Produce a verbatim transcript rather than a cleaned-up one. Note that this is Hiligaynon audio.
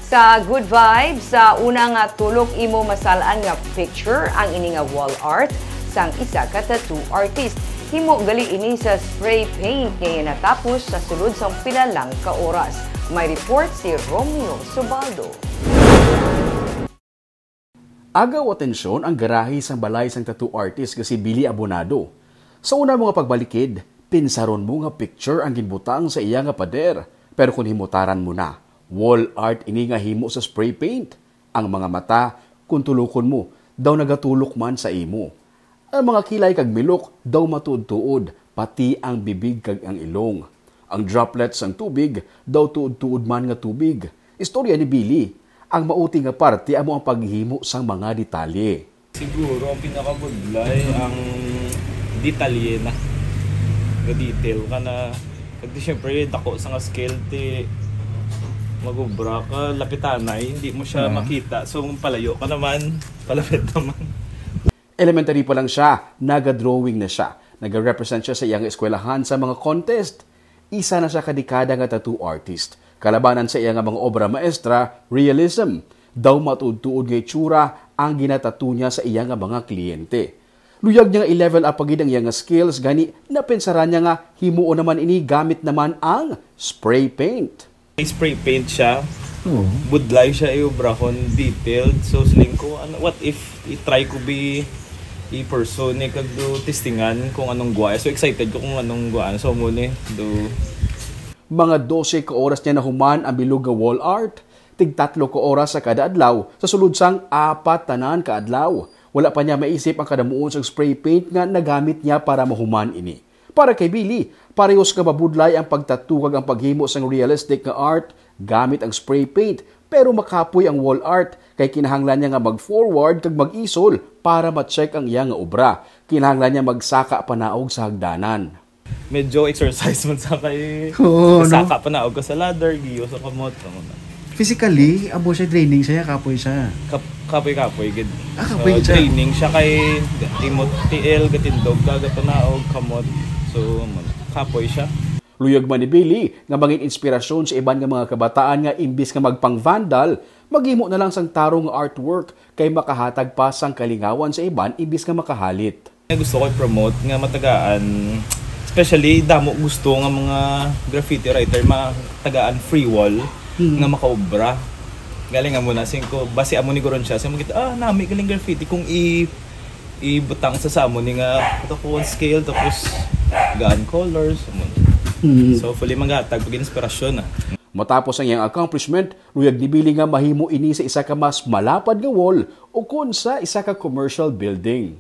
Sa Good Vibes, sa una nga tulok imo masal-an nga picture ang ini nga wall art sang isa ka tattoo artist. Himo gali ini sa spray paint nga natapos sa sulod sang pila lang ka oras. May report si Romeo Subaldo. Agaw atensyon ang garahi sang balay sang tattoo artist nga si Billy Abonado. Sa una mo nga pagbalikid, pinsaron mo nga picture ang ginbutang sa iya nga pader. Pero kung himutaran mo na, wall art ini nga himo sa spray paint. Ang mga mata, kung tulokon mo, daw nagatulok man sa imo. Ang mga kilay kag milok daw matuod-tuod, pati ang bibig kag ang ilong. Ang droplets sang tubig daw tuod-tuod man nga tubig. Istorya ni Billy, ang mauti nga parte amo ang paghimo sang mga detalye. Siguro ang pinakabudlay ang detalye na. Ga-detail ka na. Kag di syempre, dako sa nga scale, ti magubra ka, lapitanay, hindi mo siya Ah. makita. So, palayo ka naman, palapit naman. Elementary pa lang siya, naga-drawing na siya. Naga-represent siya sa iyang eskwelahan sa mga contest. Isa na siya ka dekada nga tattoo artist. Kalabanan sa iya nga mga obra maestra, realism. Daw matuod-tuod nga itsura ang ginatattoo niya sa iya nga mga kliyente. Luyag niya nga i-level up pa gid ang iya nga skills, gani napensaran niya nga himuon naman ini gamit naman ang spray paint. May spray paint siya. Oo. Budlay siya iubrahon, detailed. So, siling ko, ano, what if i-try ko bi i-person ni kag do testingan kung anong guwa. So, excited ko kung anong guwa. So, mo ni do Mga dose ka oras niya nahuman ang bilog nga wall art. Tig tatlo ka oras sa kada adlaw, sa sulod sang apat tanan ka adlaw. Wala pa niya maisip ang kadamuon sang spray paint nga nagamit niya para mahuman ini. Para kay Billy, parehos nga mabudlay ang pagtattoo kag ang paghimo sang realistic nga art gamit ang spray paint, pero makapoy ang wall art kay kinahanglan niya nga mag-forward kag mag-isol para ma-check ang iya nga obra. Kinahanglan niya magsaka panaog sa hagdanan. Medyo exercise man sa kay Oo, no? Saka panaog ka sa ladder, giyo sa kamot. Ano na. Physically, abo siya, draining siya, kapoy siya. Kap- kapoy-kapoy gid. Ah, kapoy So, gid siya. Draining siya kay imot tiil, gatindog ka, gatanaog, kamot. So, man, kapoy siya. Luyag man ni Billy nga mangin inspirasyon sa iban nga mga kabataan nga imbis nga magpang-vandal, maghimo na lang sang tarong nga artwork kay makahatag pa sang kalingawan sa iban imbis nga makahalit. Gusto ko i-promote nga matagaan, especially damo gusto nga mga graffiti writer, matagaan free wall nga makaobra. Galing nga muna sing ko, basi amo ni Goron siya, sa makita, ah, nami galing graffiti kung i ibutang sa sa amo ni nga ito ko one scale tapos gaan colors amo. So hopefully maghatag pag inspirasyon na. Matapos ang iyang accomplishment, luyag ni Billy nga mahimo ini sa isa ka mas malapad nga wall o kon sa isa ka commercial building.